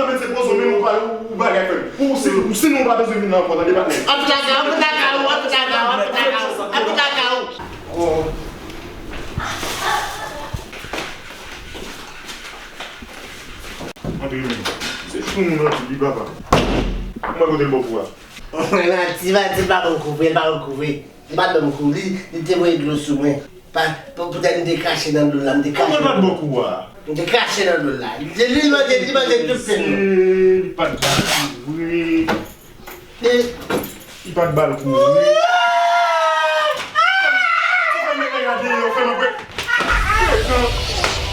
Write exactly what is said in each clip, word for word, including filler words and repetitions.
nan vennsenk pozo, men ou pa, ou bagay fè. Ou, si, si nou pa bezwen vin nan ankò, tande patnè. Ap taka, ap taka, ap taka, ap taka, ap taka. Antre menm. Se pou moun nan di li papa. Mwen kote l bò kou a. Mati, Mati pa bon kou vre, pa bon kou vre. Li pa bon kou, li, li te voye dlo sou mwen. Pa, pou, poutèt m te krache nan dlo la, m te krache. Mwen pa bon kou a. M te krache nan dlo la. Li, li manje, li manje tout pen nan. Li pa bon kou vre. Li pa t ba l kouri. Sa fè m met nèg la deyò, fè m ap wè. Frekan.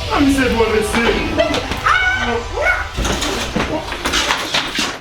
A, misye dwòl, mesye.